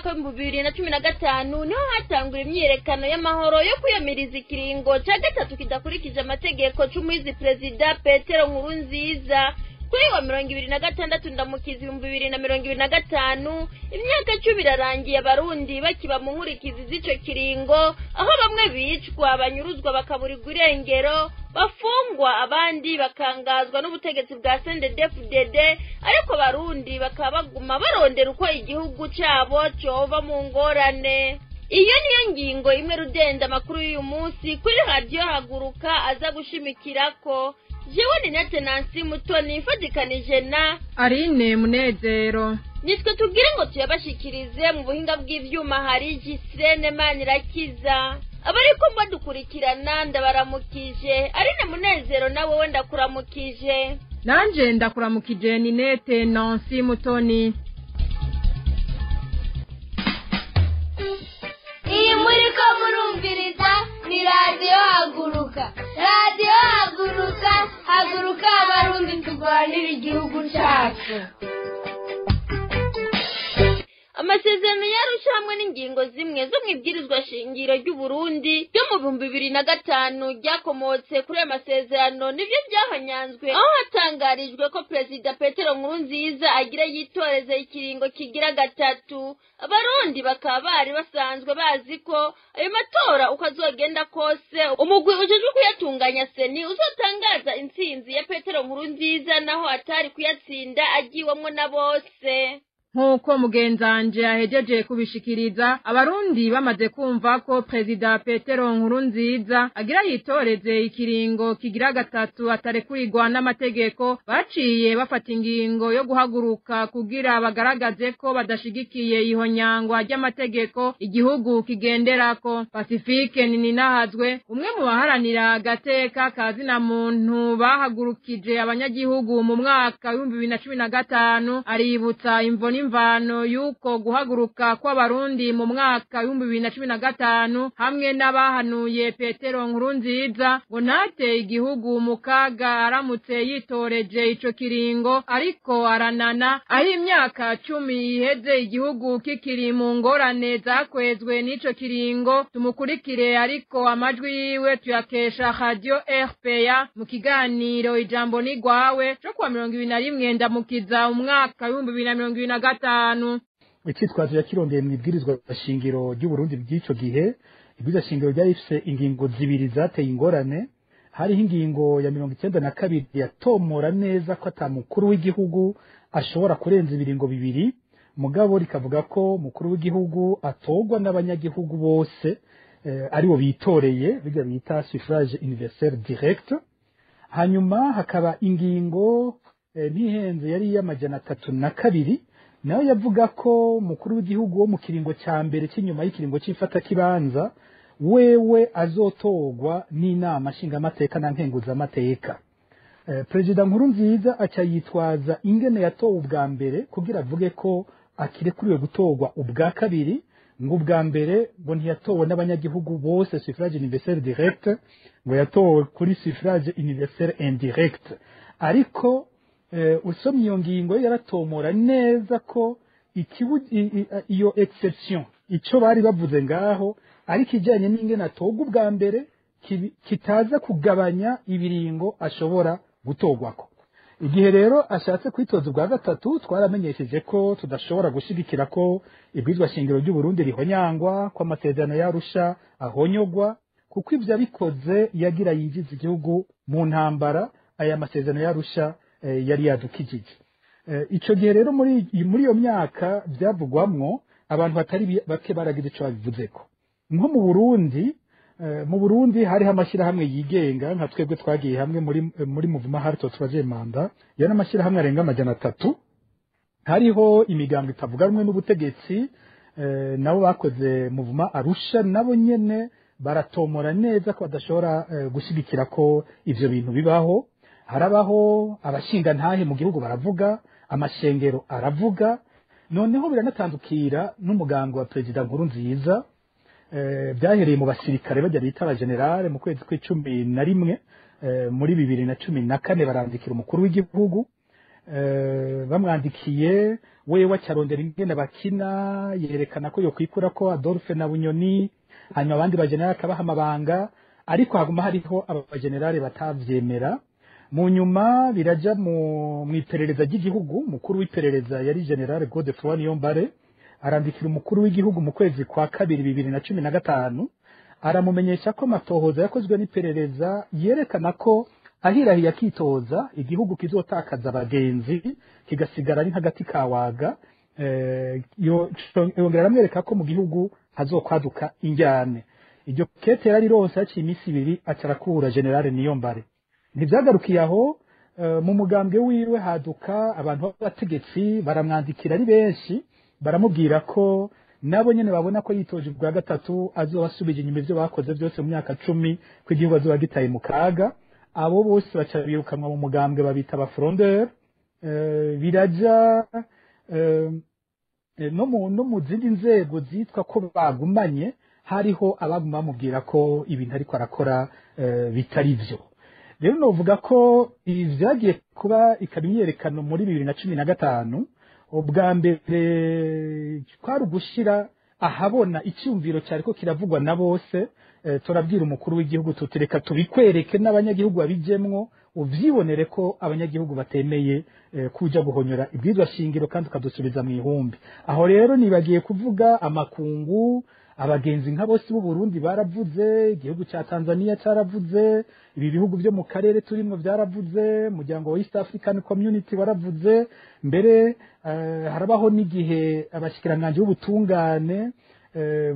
Umwaka w'2015 niho hatangura imyiyerekano y'amahoro yo kwiyamiriza ikiringo ca gatatu kidakurikije amategeko c'umuhizi Perezida Petero Nkurunziza. Kuri wa 26 Ndamukiza 2025, imyaka 10 irarangiye Abarundi bakiba mu nkurikizi z'ico kiringo, aho bamwe bicwa, banyuruzwa, bakaburirwa irengero, bafungwa, abandi bakangazwa n'ubutegetsi bwa CNDD-FDD, ariko Abarundi bakaba baguma barondera uko igihugu cabo cova mu ngorane. Iyo niyo ngingo imwe rudenda amakuru y'uyu munsi kuri Radiyo Haguruka aza gushimikirako. Jewe ni Nete Nancy Mutoni, mfatikanije na Aline Munezero. Nitwe tubwire ngo tuyabashikirize. Mu buhinga bw'ivyuma hari Gisirene Manirakiza. Abariko mbadukurikirana ndabaramukije. Aline Munezero, nawe we ndakuramukije. Nanje ndakuramukije, Ninete Nancy Mutoni. Iyi muriko murumviriza ni Radiyo Haguruka. Radiyo Haguruka, haguruka Abarundi turwanira igihugu cyacu. Amasezerano y'Arusha hamwe n'ingingo zimwe zo mu ibwirizwa shingiro ry'Uburundi ryo mu 2005 ryakomotse kuri ayo masezerano nivyo byahonyanzwe, aho hatangarijwe ko Perezida Petero Nkurunziza agira yitoreze ikiringo kigira gatatu. Abarundi bakaba bari basanzwe bazi ko ayo matora uko azogenda kose, umugwi ujejwe kuyatunganya CENI uzotangaza intsinzi ya Petero Nkurunziza, naho atari kuyatsinda agiwemwo na bose. Nk'uko mugenzanje ahejeje kubishikiriza, Abarundi bamaze kumva ko Perezida Petero Nkurunziza agira yitoreze ikiringo kigira gatatu atarekurirwa n'amategeko, baciye bafata ingingo yo guhaguruka kugira bagaragaze ko badashigikiye ihonyangwa ry'amategeko igihugu kigenderako. Pacifique Nininahazwe, umwe mu baharanira agateka ka zina muntu bahagurukije abanyagihugu mu mwaka w'2015, aributsa imvo n'imvano y'uko guhaguruka kw'Abarundi mu mwaka w'2015 hamwe n'abahanuye Petero Nkurunziza ngo ntate igihugu mu kaga aramutse yitoreje ico kiringo, ariko aranana aho imyaka 10 iheze igihugu kikiri mu ngorane zakwezwe n'ico kiringo. Tumukurikire, ariko amajwi yiwe tuyakesha Radio RPA mu kiganiro Ijambo ni Rwawe co kuwa 21 Ndamukiza umwaka w'2025. Icitwazo yakirondeye mu ibwirizwa shingiro ry'Uburundi bw'ico gihe. Ibwirizwa shingiro ryari rifise ingingo zibiri zateye ingorane. Hariho ingingo ya 92 yatomora neza ko ata mukuru w'igihugu ashobora kurenza ibiringo bibiri, mugabo rikavuga ko mukuru w'igihugu atorwa n'abanyagihugu bose, aribo bitoreye, bijya bita suffrage universel direct. Hanyuma hakaba ingingo, ntihenze, yari iy'amajana 32, nayo yavuga ko mukuru w'igihugu wo mu kiringo cya mbere cy'inyuma y'ikiringo cy'ifatakibanza wewe azotorwa n'Inama Nshingamateka na Nkenguzamateka. Perezida Nkurunziza aca yitwaza ingene yatowe ubwa mbere kugira avuge ko akirekuriwe gutorwa ubwa kabiri, ngo ubwa mbere ngo ntiyatowe n'abanyagihugu bose, suffrage universel direct, ngo yatowe kuri suffrage universel indirect. Ariko usomye iyo ngingo, yaratomora neza ko iyo exception, ico bari bavuze ngaho, ariko ijyanye n'ingene atorwa ubwa mbere kitaza kugabanya ibiringo ashobora gutorwako. Igihe rero ashatse kwitoza ubwa gatatu, twaramenyesheje ko tudashobora gushigikira ko ibwirizwa shingiro ry'Uburundi rihonyangwa, ko amasezerano y'Arusha ahonyogwa, kuko ivyo abikoze yagira yinjiza igihugu mu ntambara aya masezerano y'Arusha yari yadukijije. Ico gihe rero, muri iyo myaka byavugwamwo, abantu batari bake baragize ico babivuzeko. Nko mu Burundi hariho amashyirahamwe yigenga, nka twebwe twagiye hamwe muri Mouvement Halte au Troisième Mandat, yari amashyirahamwe arenga 300. Hariho imigambo itavuga rumwe n'ubutegetsi, nabo bakoze Mouvement Arusha, nabo nyene baratomora neza ko badashobora gushyigikira ko ivyo bintu bibaho. Harabaho abashingantahe mu gihugu baravuga, amashengero aravuga, noneho biranatandukira n'umugambi wa Perezida Nkurunziza. Byahereye mu basirikare bajya bita abagenerale, mu kwezi kw'icumi na rimwe muri 2014 barandikira umukuru w'igihugu. Bamwandikiye wewe acarondera ingene bakina, yerekana ko yokwikura ko Adolphe na Bunyoni, hanyuma abandi bagenerali akabaha amabanga, ariko haguma hariho abagenerali batavyemera. Mu nyuma biraja mu iperereza ry'igihugu. Mukuru w'iperereza yari General Godefroid Niyombare, arandikira umukuru w'igihugu mu kwezi kwa kabiri 2015, aramumenyesha ko amatohoza yakozwe n'iperereza yerekana ko ahirahiye akitoza igihugu kizotakaza abagenzi, kigasigara ari nk'agati kawaga. Yongera aramwereka ko mu gihugu hazokwaduka injyane. Iryo kete yarironse haciye iminsi 2, acarakura General Niyombare. Ntivyagarukiye aho, mu mugambwe wiwe haduka abantu b'abategetsi baramwandikira ari benshi, baramubwira ko nabo nyene babona ko yitoje ubwa gatatu azobasubije inyuma ivyo bakoze byose mu myaka 10, ko igihugu azoba gitaye mu kaga. Abo bose baca birukanwa mu mugambwe, babita aba frondeur. Biraja no mu zindi nzego zitwa ko bagumanye, hariho abaguma bamubwira ko ibintu ariko arakora bitari vyo. Rero novuga ko ibi vyagiye kuba ikaba imyiyerekano muri 2015. Ubwa mbere kwari ugushira ahabona icyumviro cyariko kiravugwa na bose. Turabwira umukuru w'igihugu tutireka tubikwereke n'abanyagihugu babijemwo, uvyibonere ko abanyagihugu batemeye kuja guhonyora ibwirizwa shingiro kandi ukadusubiza mu ihumbi. Aho rero nibagiye kuvuga amakungu, abagenzi nka bose b'u Burundi baravuze, igihugu ca Tanzania caravuze, ibi bihugu byo mu karere turimwo byaravuze, umuryango wa East African Community waravuze. Mbere harabaho n'igihe abashikiranganji b'ubutungane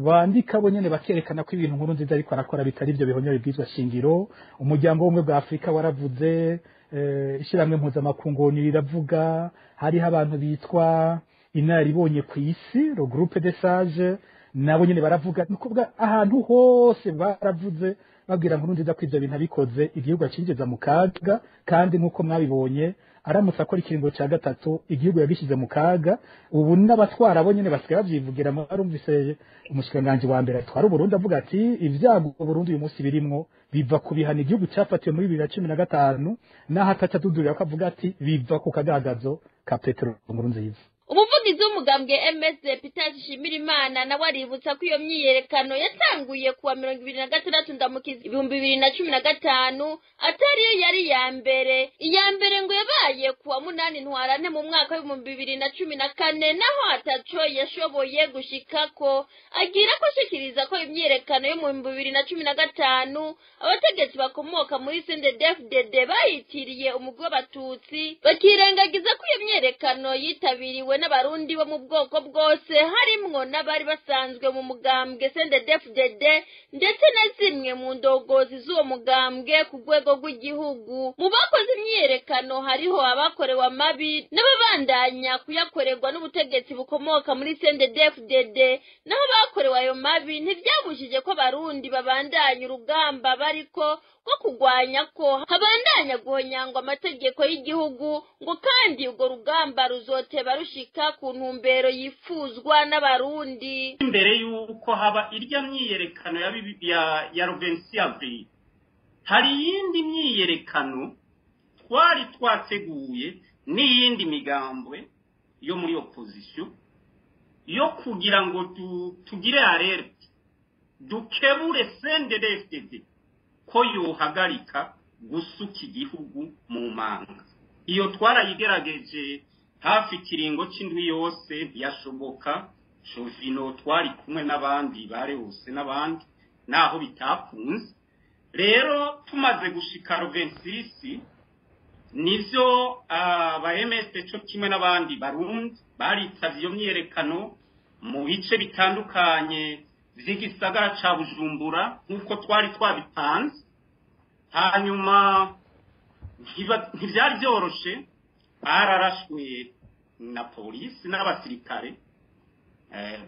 bandika bo nyene bakerekana ko ibintu nkuru nziza ariko arakora bitari byo bihonyora ibwirizwa shingiro. Umuryango w'ubumwe bwa Afrika waravuze, ishyirahamwe mpuzamakungu riravuga, hariho abantu bitwa inararibonye ku isi, le groupe des sages, nabo nyene baravuga. Ni ukuvuga ahantu hose baravuze, babwira nkuru nziza ko ivyo bintu abikoze igihugu acinjiza mu kaga, kandi nk'uko mwabibonye aramutse akora ikiringo ca gatatu igihugu yagishyize mu kaga. Ubu n'abatwara bo nyene basigaye bavyivugira. Mwarumvise umushikiranganji wa mbere atwara Uburundi avuga ati ivyago Burundi uyu munsi birimwo biva ku bihano igihugu cafatiwe muri 2015, naho ataca adudurira ko avuga ati biva ku kagagazo ka Petero Nkurunziza. Umuvugizi w'umugambwe MSD Peter Nshimirimana nawe aributsa ko iyo myiyerekano yatanguye kuwa 26 Ndamukiza 2015 atariyo yari ya mbere. Iya mbere ngo yabaye kuwa 8 Ntwarante mu mwaka w'ibihumbi 2014, naho ataco yashoboye gushikako. Agira ko ashikiriza ko imyiyerekano yo mu 2015 abategetsi bakomoka muri CNDD-FDD bayitiriye umugwi w'abatutsi, bakirengagiza ko iyo myiyerekano yitabiriwe n'abarundi bo mu bwoko bwose, harimwo n'abari basanzwe mu mugambwe CNDD-FDD ndetse na zimwe mu ndongozi z'uwo mugambwe ku rwego rw'igihugu. Mu bakoze imyiyerekano hariho abakorewe amabi n'ababandanya kuyakorerwa n'ubutegetsi bukomoka muri CNDD-FDD. Naho bakorewe ayo mabi ntivyabujije ko abarundi babandanya urugamba bariko rwo kugwanya ko habandanya guhonyangwa amategeko y'igihugu, ngo kandi urwo rugamba ruzoteba rushika ku ntumbero yifuzwa n'abarundi. Imbere yuko haba irya myiyerekano ya 26 avril, hari iyindi myiyerekano twari twateguye n'iyindi migambwe yo muri opposition yo kugira ngo tugire alerte, dukebure CNDD-FDD ko yohagarika gusuka igihugu mu manga. Iyo twarayigerageje hafi ikiringo c'indwi yose ntiyashoboka. Shovino twari kumwe n'abandi barehuse n'abandi, naho bitakunze. Rero tumaze gushika 26, nivyo aba MSD co kimwe n'abandi barundi baritavye iyo myiyerekano mu bice bitandukanye vy'igisagara ca Bujumbura nk'uko twari twabipanze. Hanyuma ntivyari vyoroshe, bararashwe na polisi n'abasirikare,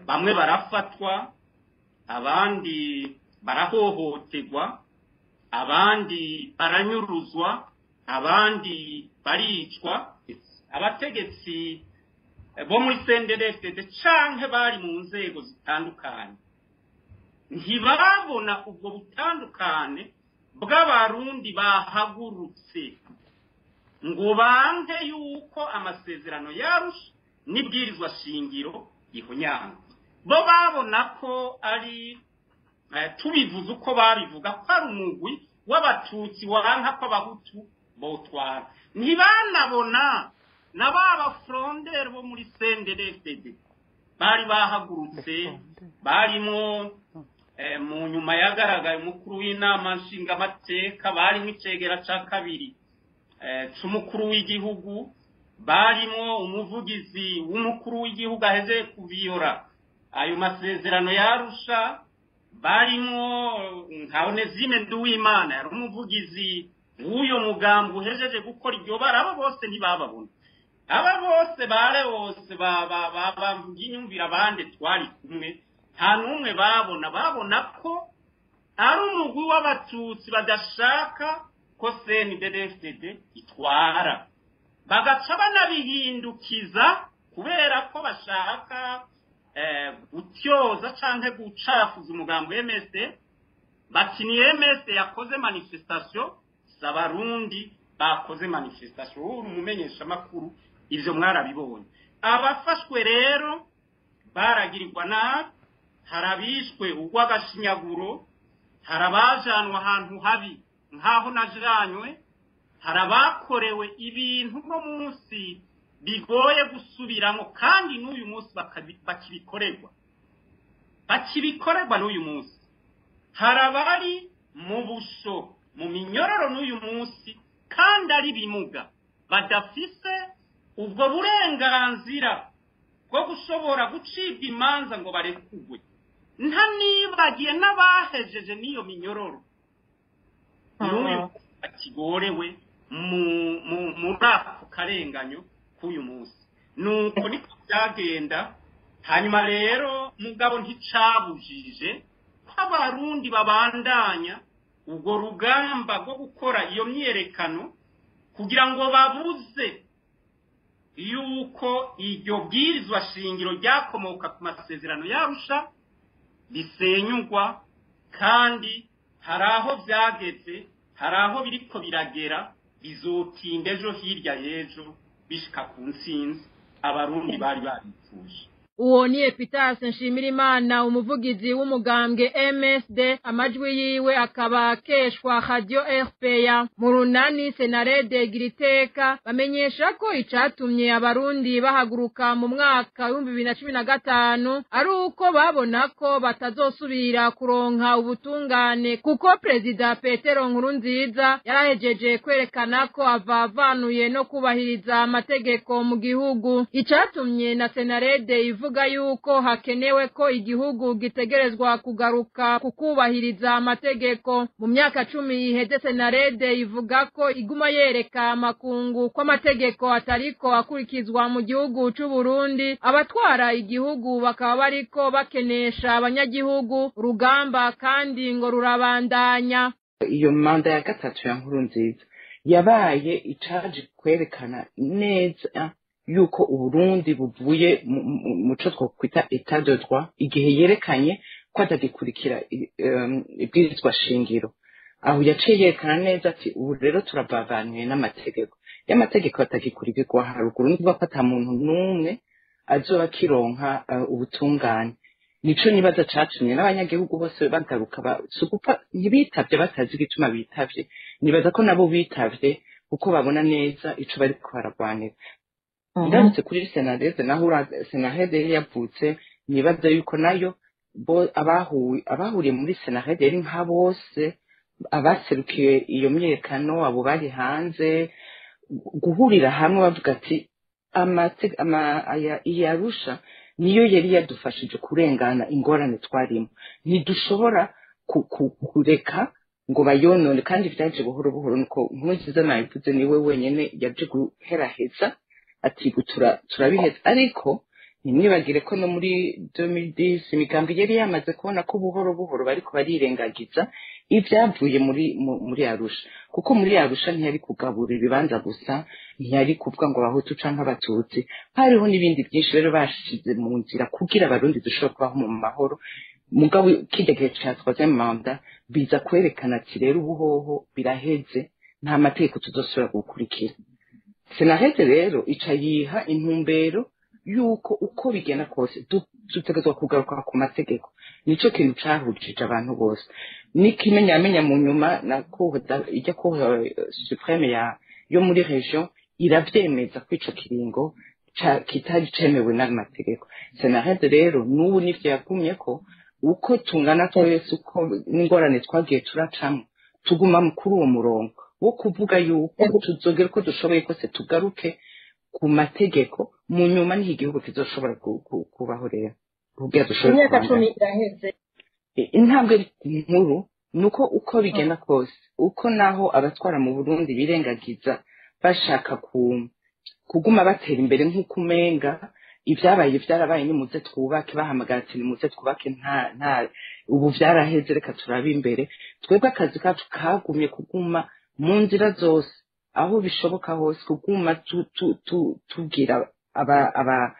bamwe barafatwa, abandi barahohoterwa, abandi baranyuruzwa, abandi baricwa. Abategetsi bo muri CNDD-FDD canke bari mu nzego zitandukanye ntibabona ubwo butandukane bw'abarundi bahagurutse. ngo banke yuko amasezerano y'Arusha n'ibwirizwa shingiro ihonyanga. Bo babona ko ari tubivuze uko babivuga ko ari umugwi w'abatutsi wanka ko abahutu botwara. Ntibanabona na ba frondeur bo muri CNDD-FDD bari bahagurutse, barimo mu nyuma yagaragaye umukuru w'inama nshingamateka, barimo icegera ca kabiri c'umukuru w'igihugu, barimo umuvugizi w'umukuru w'igihugu aheze kubiyora ayo masezerano y'Arusha, barimo nka Onesime Nduwimana yari umuvugizi w'uyo mugambi uhejeje gukora iryo bara. Abo bose ntibababona, aba bose bare bose bamvuga inyumvira abandi twari kumwe, nta n'umwe babona. Babona ko ari umugwi w'abatutsi badashaka ko CNDD-FDD itwara, bagaca banabihindukiza kubera ko bashaka gutyoza canke gucafuza umugambi wa MSD. Bati ni MSD yakoze manifestation, si abarundi bakoze manifestation. Uri umumenyeshamakuru, ivyo mwarabibonye. Abafashwe rero baragirirwa nabi, harabishwe urw'agashinyaguro, harabajanwa ahantu habi nkaho najanywe, harabakorewe ibintu no munsi bigoye gusubiramo, kandi n'uyu munsi bakibikorerwa n'uyu munsi. Harabari mu busho mu minyororo n'uyu munsi, kandi ari bimuga badafise ubwo burenganzira bwo gushobora gucibwa imanza ngo barekugwe. Nta nibagiye n'abahejeje n'iyo minyororo n'uyu akigorewe muri ako karenganyo k'uyu munsi. Nuko niko byagenda. Hanyuma rero mugabo nticabujije ko abarundi babandanya ubwo rugamba rwo gukora iyo myiyerekano kugira ngo babuze yuko iryo bwirizwa shingiro ryakomoka ku masezerano y'Arusha risenyugwa. Kandi hari aho byageze, hari aho biriko biragera, bizotinda ejo hirya y'ejo bishika ku ntsinzi abarundi bari baripfuje. Uwo ni Epitase Nshimirimana, umuvugizi w'umugambwe MSD, amajwi yiwe akaba akeshwa Radio RPA. Mu runani Senarede Giriteka bamenyesha ko icatumye abarundi bahaguruka mu mwaka 2015 ari uko babona ko batazosubira kuronka ubutungane, kuko Perezida Petero Nkurunziza yarahejeje kwerekana ko avavanuye no kubahiriza amategeko mu gihugu. Icatumye na Senarede ivuga yuko hakenewe ko igihugu gitegerezwa kugaruka kukubahiriza amategeko. Mu myaka 10 iheze Senarede ivuga ko iguma yereka amakungu ko amategeko atariko akurikizwa mu gihugu c'u Burundi, abatwara igihugu bakaba bariko bakenesha abanyagihugu. Urugamba kandi ngo rurabandanya. Iyo manda ya gatatu ya Nkurunziza yabaye icaje kwerekana neza yuko Uburundi buvuye mu co twokwita état de droit, igihe yerekanye ko atagikurikira ibwirizwa shingiro. Aho yaciye yerekana neza ati ubu rero turavavanuye n'amategeko, y'amategeko atagikurikirwa haruguru, niba ko ata muntu n'umwe azoba akironka ubutungane. Nico nibaza catumye n'abanyagihugu bose bagaruka, si ugupfa ntibitavye batazi igituma bitavye. Nibaza ko nabo bitavye kuko babona neza ico bariko baragwanira. Ngarutse kuri Senarede, naho Senarede yari yavutse, nibaza yuko nayo bo abahuriye muri Senarede yari nka bose abaserukiye iyo myiyerekano, abo bari hanze, guhurira hamwe bavuga ati iyi Arusha niyo yari yadufashije kurengana ingorane twarimo, ntidushobora kureka ngo bayonone. Kandi vyaje buhoro buhoro, nuko Nkurunziza nabivuze, niwe wenyene yaje guheraheza ati turabiheza. Ariko ntimwibagire ko no muri 2010 imigambi yari yamaze kubona ko buhoro buhoro bariko barirengagiza ibyavuye muri Arusha, kuko muri Arusha ntiyari kugabura ibibanza gusa, ntiyari kuvuga ngo abahutu canke abatutsi, hariho n'ibindi byinshi rero bashize mu nzira kugira abarundi dushobore kubaho mu mahoro. Mugabo kirya gihe ca troisième mandat biza kwerekana ati rero ubuhoho biraheze, nta mategeko tuzosubira gukurikira. Senarede rero ica yiha intumbero yuko uko bigenda kose dutegerezwa kugaruka ku mategeko. Nico kintu cahujije abantu bose, n'ikimenyamenya mu nyuma na cour ijya cour suprême ya yo muri région iravyemeza ko ico kiringo kitari cemewe n'amategeko. Senarede rero n'ubu nivyo yagumye ko uko tungana twese, uko n'ingorane twagiye turacamo, tuguma kuri uwo murongo wo kuvuga yuko tuzogera uko dushoboye kose tugaruke ku mategeko. Mu nyuma niho igihugu kizoshobora kubaho rero kugira dushobore Imyaka kubandanya. 10 iraheze. Intambwe nkuru ni uko uko bigenda kose, uko naho abatwara mu Burundi birengagiza bashaka kuguma batera imbere nk'uko umenga ibyabaye byarabaye, nimuze twubake, bahamagara ati nimuze twubake, nta ubu byaraheze, reka turabe imbere. Twebwe akazi kacu kagumye kuguma mu nzira zose aho bishoboka hose kuguma tubwira aba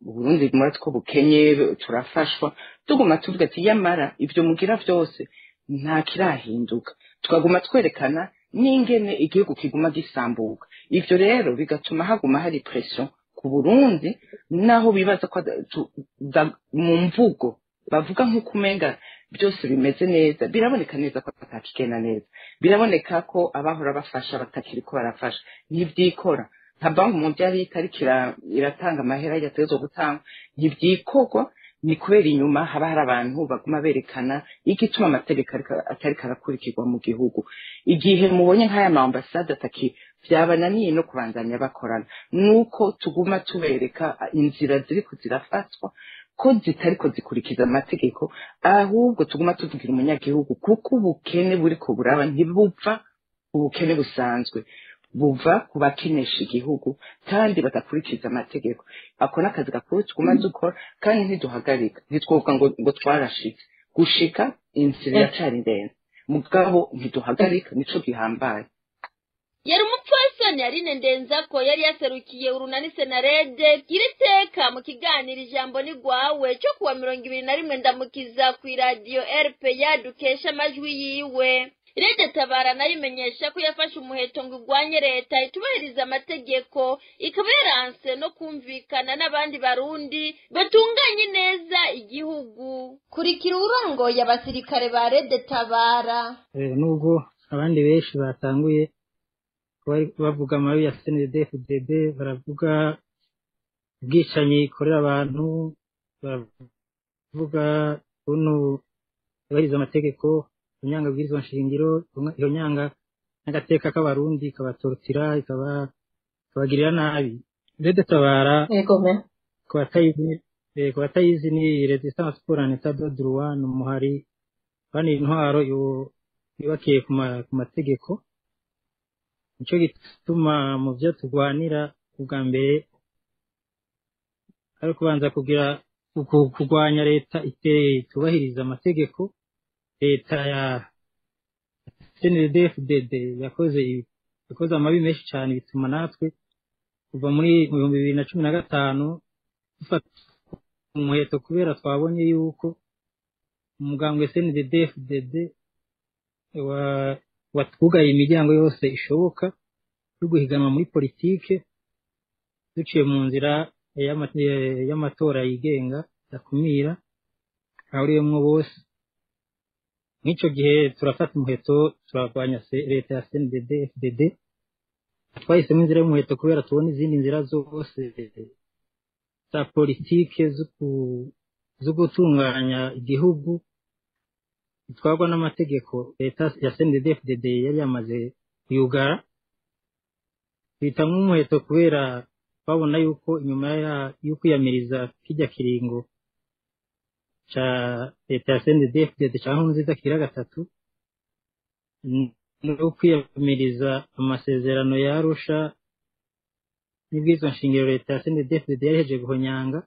Burundi muri two bukenye turafashwa, tuguma tuvuga ati yamara ibyo mugira byose nta kirahinduka, tukaguma twerekana n'ingene igihugu kiguma gisambuka. Ivyo rero bigatuma haguma hari pression ku Burundi, naho bibaza ko mu mvugo bavuga nk'uko umenga byose bimeze neza. Biraboneka neza ko atakigenda neza, biraboneka ko abahora bafasha batakiriko barafasha, ntivyikora. Nka Banque mondiale itariko iratanga amahera yategerezwa gutanga, ntivyikorwa. Ni kubera inyuma haba hari abantu baguma berekana igituma amategeko atariko arakurikirwa mu gihugu. Igihe mubonye nk'aya ma ambasade ataki vyabananiye no kubandanya bakorana, nuko tuguma tubereka inzira ziriko zirafatwa ko zitariko zikurikiza amategeko, ahubwo tuguma tuvugira umunyagihugu, kuko ubukene buriko buraba ntibuva ubukene busanzwe, buva ku bakinisha igihugu kandi badakurikiza amategeko. Ako ni akazi gakuru tuguma dukora kandi ntiduhagarika, ntitwovuga ngo twarashitse. Gushika inzira iracari ndende, mugabo ntiduhagarika, nico gihambaye. Yari umupfasoni Aline Ndenzako yari yaserukiye urunani Senarede Giriteka mu kiganiro Ijambo ni Gwawe cyo kuwa 21 Ndamukiza ku iradiyo RPA dukesha amajwi yiwe. Rede Tabara nayo imenyesha ko yafashe umuheto ngo igwanye leta itubahiriza amategeko, ikaba yaranse no kumvikana n'abandi Barundi batunganye neza igihugu. Kurikira uwurongoye abasirikare ba Rede Tabara. Nubwo abandi benshi batanguye bavuga amabi ya CNDD-FDD, baravuga ubwicanyi ikorera abantu, baravuga ukuntu yubahiriza amategeko, inyanga bwirizwa nshingiro, iyo nyanga n'agateka k'Abarundi ikabatorotira, ikabagirira nabi. Rede Tabara, ku batayizi, ni Résistance pour un état de droit, ni umuhari bani intwaro yubakiye ku mategeko. Nico gituma mu byo turwanira ubwa mbere ari kubanza kugira kurwanya leta itubahiriza amategeko. Leta ya CNDD-FDD yakoze amabi menshi cyane, bituma natwe kuva muri 2015 dufata umuheto, kubera twabonye yuko umugambwe CNDD-FDD watwugaye imiryango yose ishoboka yo guhiganwa muri politike duciye mu nzira y'amatora yigenga akumira ahuriyemwo bose. Nk'icyo gihe turafata umuheto, turarwanya leta ya CNDD FDD. Twahisemo inzira y'umuheto kubera tubona izindi nzira zose za politike zo gutunganya igihugu itwarwa n'amategeko leta ya CNDD FDD yari yamaze kuyugara. Duhitamwo umuheto kubera babona yuko inyuma yo kwiyamiriza kijya kiringo ca leta ya CNDD FDD ca Nkurunziza kigira gatatu, no kwiyamiriza amasezerano ya Arusha n'ibwirizwa nshingiro leta ya CNDD FDD yari ihejeje guhonyanga,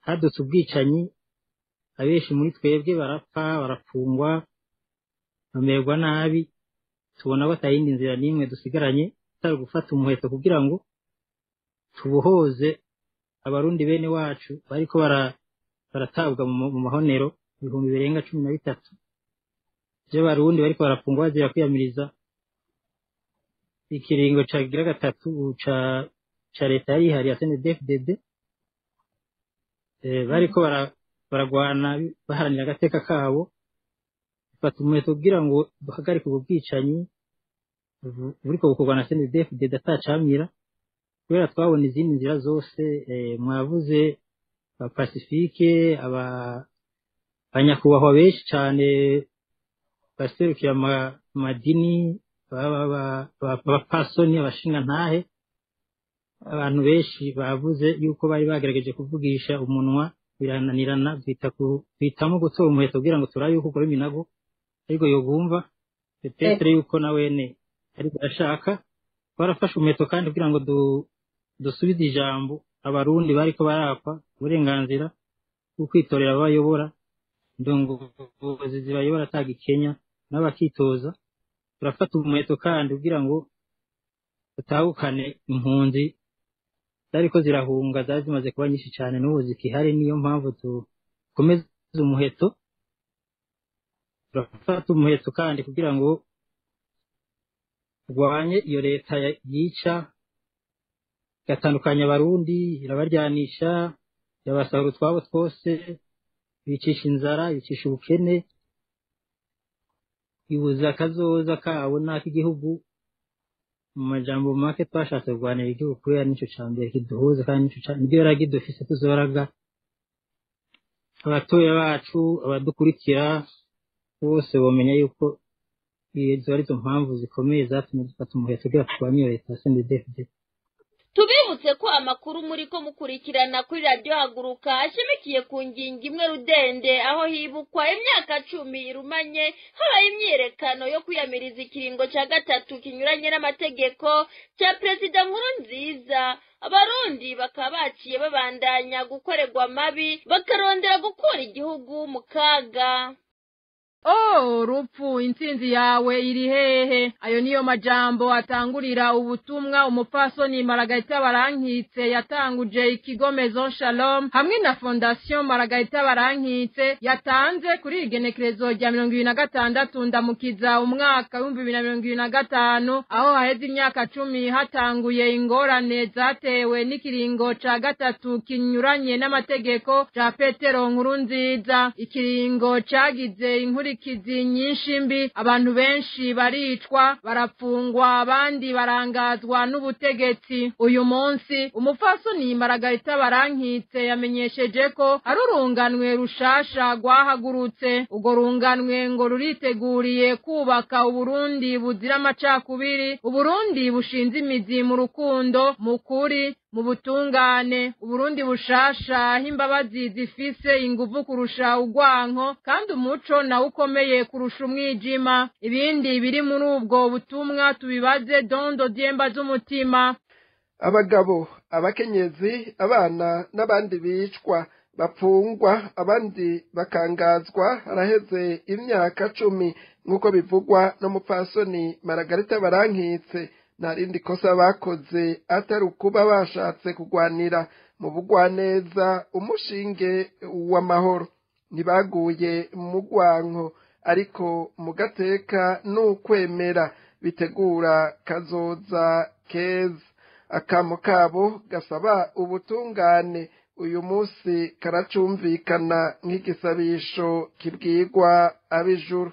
hadutse ubwicanyi, abenshi muri twebwe barapfa, barafungwa, bamererwa nabi. Tubona ko atayindi nzira n'imwe dusigaranye atari gufata umuheto kugira ngo tubohoze Abarundi bene wacu bariko baratabwa mu mahonero, 13,000 by'Abarundi bariko barafungwa bazira kwiyamiriza ikiringo cagira gatatu ca leta yari ihari ya CNDD-FDD. Bariko baragwana baharanira agateka kabo, bafata umuheto kugira ngo duhagarike ubwo bwicanyi buriko bukorwa na CNDD-FDD atacamira, kubera twabona izindi nzira zose. Mwavuze aba Pacifique, aba banyakubahwa benshi cane baserukira amadini, abapasoni, abashingantahe, abantu benshi bavuze yuko bari bagerageje kuvugisha umunwa birananirana, duhitamo gutora umuheto kugira ngo turabe yuko ukora iminago ariko yogumva peut-être yuko nawene ariko arashaka. Twarafashe umuheto kandi kugira ngo dusubize ijambo abarundi bariko barakwa uburenganzira bwo kwitorera ababayobora, indongozi zibayobora atagikenya n'abakitoza. Turafata umuheto kandi kugira ngo dutahukane impunzi zariko zirahunga, zari zimaze kuba nyinshi cyane n'ubu zikihari, niyo mpamvu dukomeza umuheto. Turafata umuheto kandi kugira ngo turwanye iyo leta yica igatandukanya abarundi, irabaryanisha, irabasahura utwabo twose, ibicisha inzara, ibicisha ubukene, ibuza akazoza kabo n'ak'igihugu. Mu majambo make, twashatse kurwanira igihugu kubera nico ca mbere kiduhuza, kandi nico niryo ragi dufise tuzoraga abatoya bacu, abadukurikira bose bomenya yuko izo arizo mpamvu zikomeye zatumye dufata umuheto kugira turwanye iyo leta ya CNDD-FDD. Tubibutse ko amakuru muri ko mukurikirana kuri Radiyo Haguruka ashimikiye ku ngingo imwe rudende, aho hibukwa imyaka 10 irumanye habaye imyiyerekano yo kwiyamiriza ikiringo cya gatatu kinyuranye n'amategeko cya Perezida Nkurunziza. Abarundi bakaba baciye babandanya gukorerwa amabi, bakarondera gukura igihugu mu kaga. Oh, rupfu, intsinzi yawe iri hehe? Ayo niyo majambo atangurira ubutumwa umupfasoni Margarita Barankitse yatanguje ikigo Maison Shalom hamwe na Fondation Margarita Barankitse yatanze kuri igenekerezo rya 26 Ndamukiza umwaka 2025, aho haheze imyaka 10 hatanguye ingorane zatewe n'ikiringo ca gatatu kinyuranye n'amategeko ca Petero Nkurunziza. Ikiringo cagize inkurikizi nyinshi mbi, abantu benshi baricwa, barapfungwa, abandi barangazwa n'ubutegetsi. Uyu munsi umupfasoni Margarita Barankitse yamenyesheje ko ari urunganwe rushasha rwahagurutse. Urwo runganwe ngo ruriteguriye kubaka Uburundi buzira amacakubiri, Uburundi bushinze imizi mu rukundo, mu kuri, mu butungane, Uburundi bushasha aho imbabazi zifise inguvu kurusha urwanko, kandi umuco nawo ukomeye kurusha umwijima. Ibindi biri muri ubwo butumwa tubibaze Dondo Diemba z'umutima. Abagabo, abakenyezi, abana n'abandi bicwa, bapfungwa, abandi bakangazwa haraheze imyaka 10, nk'uko bivugwa n'umupfasoni Margarita Barankitse. Nta rindi kosa bakoze atari ukuba bashatse kugwanira mu bugwaneza umushinge w'amahoro. Ntibaguye mu rwanko, ariko mu gateka n'ukwemera bitegura kazoza keza. Akamo kabo gasaba ubutungane uyu munsi karacumvikana nk'igisabisho kibwirwa ab'ijuru.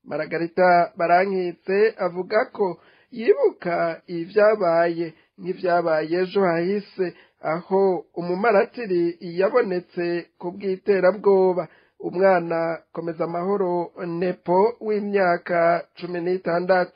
Margarita Barankitse avuga ko yibuka ibyabaye nk'ibyabaye ejo hahise, aho umumaratiri yabonetse ku bw'iterabwoba, umwana Komeza Amahoro Nepo w'imyaka 16.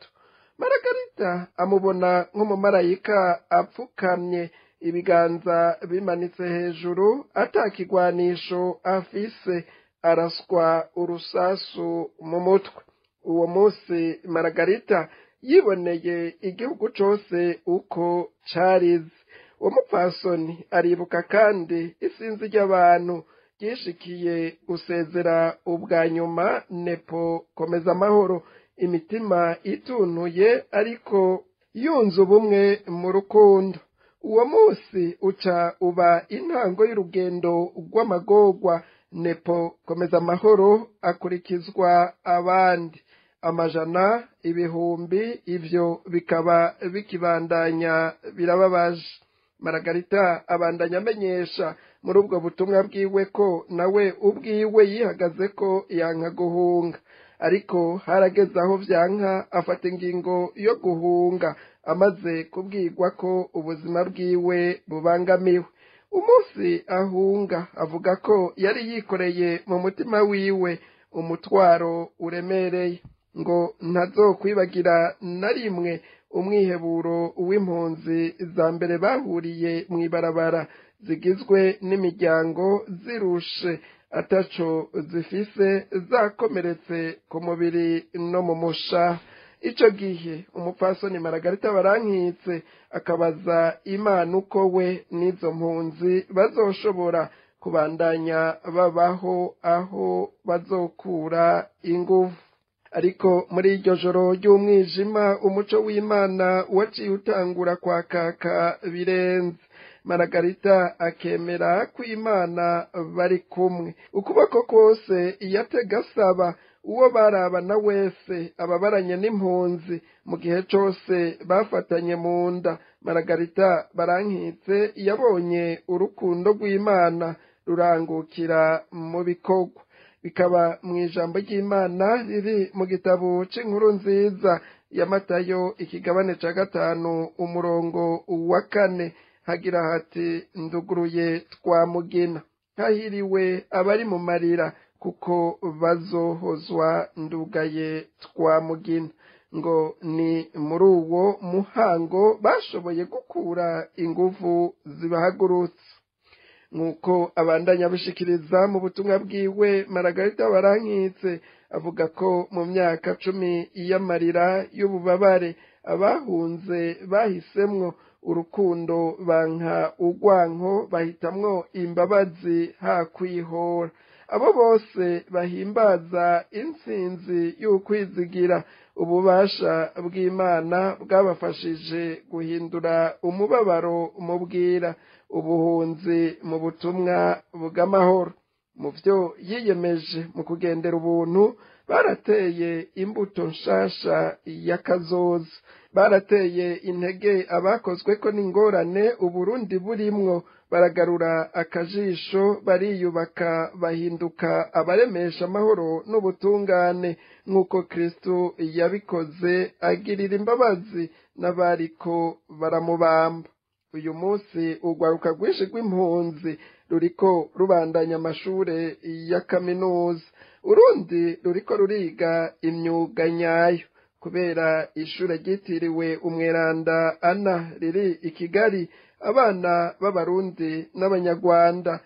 Margarita amubona nk'umumarayika apfukamye, ibiganza bimanitse hejuru, atakigwanisho afise, araswa urusasu mu mutwe. Uwo munsi Margarita yiboneye igihugu cose uko carize. Uwo mupfasoni aribuka kandi isinzi ry'abantu ryishikiye gusezera ubwa nyuma Nepo Komeza Amahoro, imitima ituntuye ariko yunze ubumwe mu rukundo. Uwo munsi uca uba intango y'urugendo rw'amagorwa. Nepo Komeza Amahoro akurikizwa abandi. Amajana, ibihumbi, ivyo bikaba bikibandanya birababaje. Maragarita abandanya amenyesha muri ubwo butumwa bwiwe ko nawe ubwiwe yihagaze ko yanka guhunga, ariko harageze aho vyanka afata ingingo yo guhunga amaze kubwirwa ko ubuzima bwiwe bubangamiwe. Umunsi ahunga avuga ko yari yikoreye mu mutima wiwe umutwaro uremereye, ngo ntazokwibagira na rimwe umwiheburo w'impunzi za mbere bahuriye mw'ibarabara zigizwe n'imiryango zirushe ataco zifise, zakomeretse ku mubiri no mu musha. Ico gihe umupfasoni Maragarita Barankitse akabaza Imana uko we n'izo mpunzi bazoshobora kubandanya babaho, aho bazokura inguvu. Ariko muri iryo joro ry'umwijima umuco w'Imana waciye utangura kwakaka birenze. Maragarita akemera ko Imana bari kumwe, ukuboko kose yatega asaba uwo barabana wese ababaranye n'impunzi mu gihe cose bafatanye mu nda. Maragarita Barankitse yabonye urukundo rw'Imana rurangukira mu bikorwa, bikaba mu ijambo ry'Imana riri mu gitabo c'inkuru nziza ya Matayo ikigabane ca 5 umurongo wa 4, hagira hati: nduguruye twamugina, hahiriwe abari mu marira kuko bazohozwa, ndugaye twamugina. Ngo ni muri uwo muhango bashoboye gukura inguvu zibahagurutse. Nk'uko abandanya bishikiriza mu butumwa bwiwe, Maragarita Barankitse avuga ko mu myaka 10 y'amarira y'ububabare abahunze bahisemwo urukundo, banka urwanko, bahitamwo imbabazi hakwihora. Abo bose bahimbaza intsinzi y'ukwizigira ububasha bw'Imana bwabafashije guhindura umubabaro mu bwira, ubuhunzi mu butumwa bw'amahoro. Mu vyo yiyemeje mu kugendera ubuntu, barateye imbuto nshasha y'akazoza, barateye intege abakozweko n'ingorane Uburundi burimwo, baragarura akajisho, bariyubaka, bahinduka abaremesha amahoro n'ubutungane, nk'uko Kristo yabikoze agirira imbabazi n'abariko baramubamba. Uyu munsi urwaruka rwinshi rw'impunzi ruriko rubandanya amashure ya kaminuza, urundi ruriko ruriga imyuga nyayo kubera ishure ryitiriwe Umweranda Ana riri i Kigali. Abana b'Abarundi n'Abanyarwanda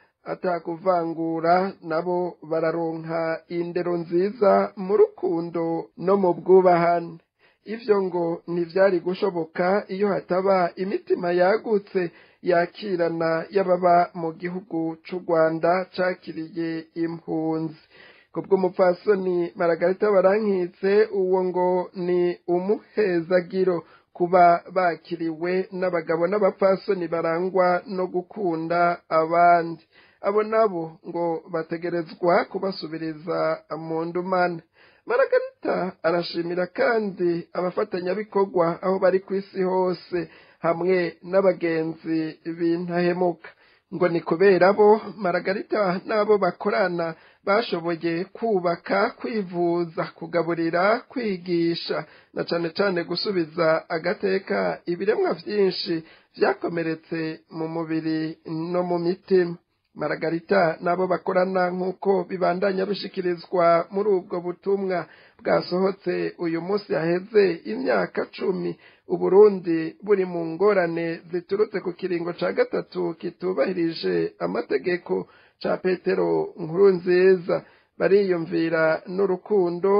atakuvangura nabo bararonka indero nziza mu rukundo no mu bwubahane. Ivyo ngo ntivyari gushoboka iyo hataba imitima yagutse yakirana y'ababa mu gihugu c'u Rwanda cakiriye impunzi. Kubw'umupfasoni Maragarita Barankitse, uwo ngo ni umuhezagiro kuba bakiriwe n'abagabo n'abapfasoni barangwa no gukunda abandi. Abo nabo ngo bategerezwa kubasubiriza mu ndumane. Maragarita arashimira kandi abafatanyabikorwa aho bari kw'isi hose hamwe n'abagenzi b'intahemuka. Ngo ni kubera bo Maragarita n'abo bakorana bashoboye kubaka, kwivuza, kugaburira, kwigisha na cane cane gusubiza agateka ibiremwa vyinshi vyakomeretse mu mubiri no mu mitima. Maragarita n'abo bakorana, nk'uko bibandanya bishikirizwa muri ubwo butumwa bwasohotse uyu munsi haheze imyaka 10 Uburundi buri mu ngorane ziturutse ku kiringo ca 3 kitubahirije amategeko ca Petero Nkurunziza, bariyumvira n'urukundo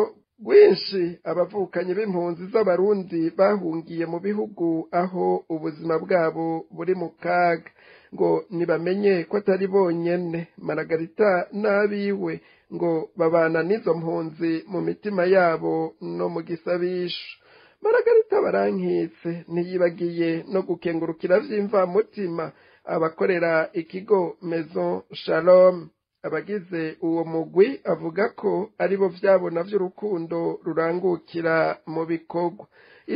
rwinshi abavukanyi b'impunzi z'Abarundi bahungiye mu bihugu aho ubuzima bwabo buri mu kaga, ngo nibamenye ko atari bonyene. Maragarita n'abiwe ngo babana n'izo mpunzi mu mitima yabo no mu gisabisho. Maragarita Barankitse ntiyibagiye no gukengurukira vy'imvamutima abakorera ikigo Maison Shalom. Abagize uwo mugwi avuga ko aribo vyabona vy'urukundo rurangukira mu bikorwa.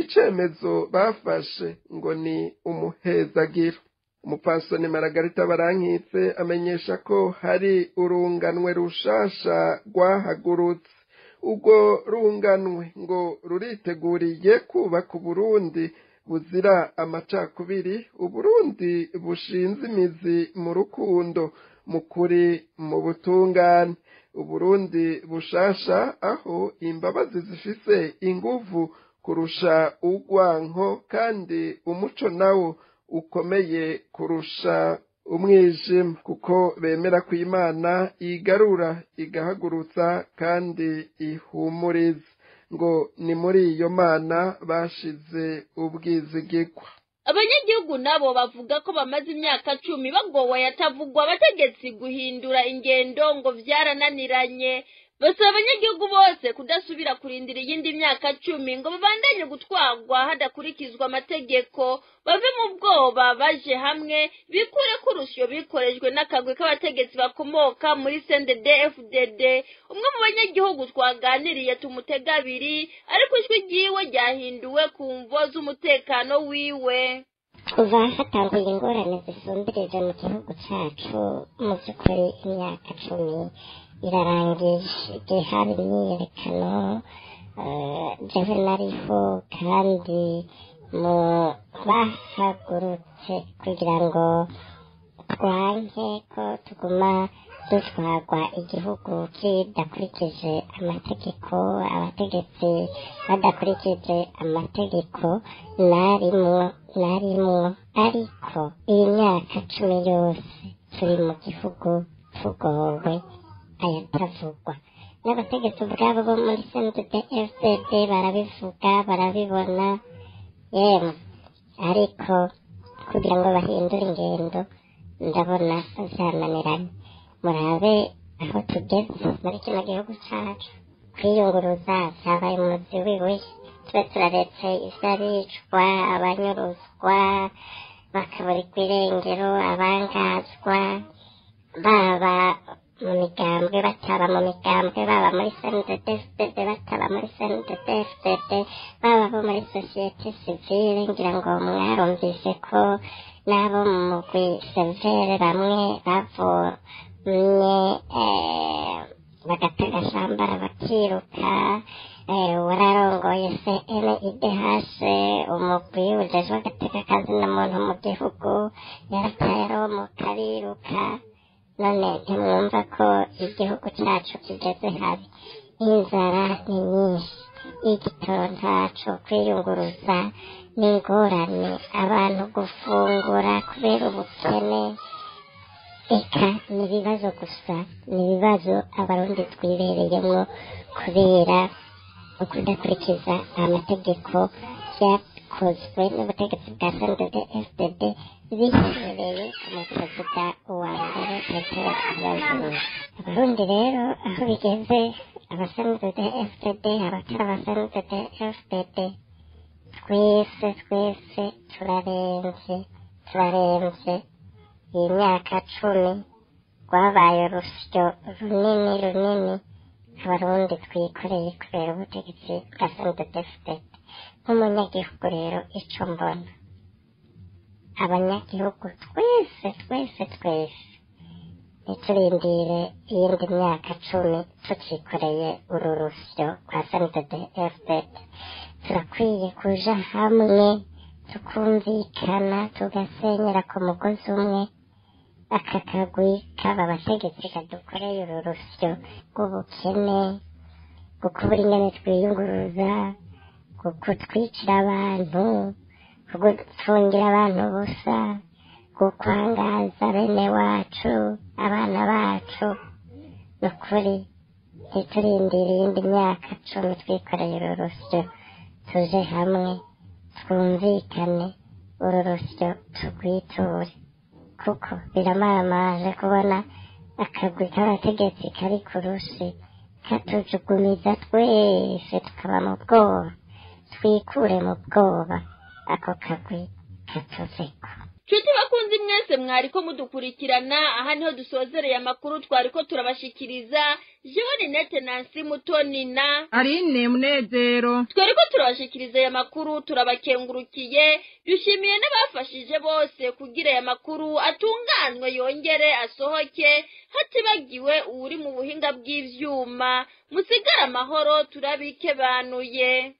Icemezo bafashe ngo ni umuhezagiro. Umupfasoni Maragarita Barankitse amenyesha ko hari urunganwe rushasha rwahagurutse. Urwo runganwe ngo ruriteguriye kubaka Uburundi buzira amacakubiri, Uburundi bushinze imizi mu rukundo, mu kuri, mu butungane. Uburundi bushasha aho imbabazi zifise inguvu kurusha urwanko, kandi umuco nawo ukomeye kurusha umwijima, kuko bemera ko Imana igarura, igahagurutsa kandi ihumuriza. Ngo ni muri iyo Mana bashize ubwizigirwa. Abanyagihugu nabo bavuga ko bamaze imyaka 10 bagowe yatavugwa abategetsi guhindura ingendo ngo vyarananiranye. Basaba abanyagihugu bose kudasubira kurindira iyindi myaka 10 ngo babandanye gutwarwa hadakurikizwa amategeko, bave mu bwoba baje hamwe bikure ko urusyo bikorejwe n'akagwi k'abategetsi bakomoka muri CNDD-FDD. Umwe mu banyagihugu twaganiriye tumutega abiri, ariko ijwi ryiwe ryahinduwe ku mvo z'umutekano wiwe. Kuva hatanguye ingorane zisumbirije mu gihugu cacu, mu by'ukuri imyaka 10 irarangiye. Igihe haba imyiyerekano, jewe nariho, kandi mu bahagurutse kugira ngo twanke ko tuguma dutwarwa igihugu kidakurikije amategeko, abategetsi badakurikije amategeko, narimwo. Ariko iyi myaka 10 yose turi mu gihugu tugowe ayatavugwa n'abategetsi ubwabo bo muri CNDD-FDD barabivuga, barabibona yemwe, ariko kugira ngo bahindure ingendo ndabona vyananiranye. Murabe aho tugeze muri kino gihugu cacu, kwiyunguruza vyabaye umuzi w'ibuye. Tube turaretse ivy'abicwa, abanyuruzwa bakaburirwa irengero, abangazwa, baba mu migambwe bataba mu migambwe, baba muri CNDD-FDD bataba muri CNDD-FDD, baba bo muri sosiyete sivile. Ngira ngo mwarumvise ko n'abo mu mugwi severe bamwe bavumye bagata agashambara bakiruka. Wararongoye CNIDH, umugwi ujejwe agateka kazina muntu mu gihugu, yarataye aromoka ariruka. None ntimwumva ko igihugu cacu kigeze habi? Inzara ni nyinshi, igitoro ntaco, kwiyunguruza n'ingorane, abantu gufungura kubera ubukene, eka ni ibibazo gusa, ni ibibazo abarundi twibereyemwo kubera ukudakurikiza amategeko vyakozwe n'ubutegetsi bwa CNDD-FDD biherereye mu perezida wa mbere Petero Nkurunziza. Abarundi rero aho bigeze, aba CNDD-FDD, abatari aba CNDD-FDD, twese twese turaremvye, turaremvye. Iyi myaka 10 rwabaye urusyo runini runini abarundi twikoreye kubera ubutegetsi bwa CNDD-FDD. Nk'umunyagihugu rero ico mbona, abanyagihugu twese twese twese ntiturindire iyindi myaka 10 tucikoreye uru rusyo rwa CNDD-FDD. Turakwiye kuja hamwe tukumvikana, tugasenyera ku mugozi umwe aka kagwi k'aba bategetsi kadukoreye uru rusyo rw'ubukene, gukubura ingene twiyunguruza, kutwicira abantu, gupfungira abantu ubusa, gukwangaza bene wacu, abana bacu. Ni ukuri ntiturindire iyindi myaka 10 twikoreye uru rusyo, tuje hamwe twumvikane uru rusyo turwiture, kuko biramaramaje kubona akagwi k'abategetsi kari ku rushi katujugumiza twese tukaba mu bwoba. Twikure mu bwoba ako kagwi katuveko. Nshuti bakunzi mwese mwariko mudukurikirana, aha niho dusozereye amakuru twariko turabashikiriza. Jewe Ninete Nancy Mutoni na Aline Munezero twariko turabashikiriza aya makuru, turabakengurukiye. Dushimiye n'abafashije bose kugira aya makuru atunganwe yongere asohoke, hatibagiwe uwuri mu buhinga bw'ivyuma. Musigare amahoro, turabikebanuye.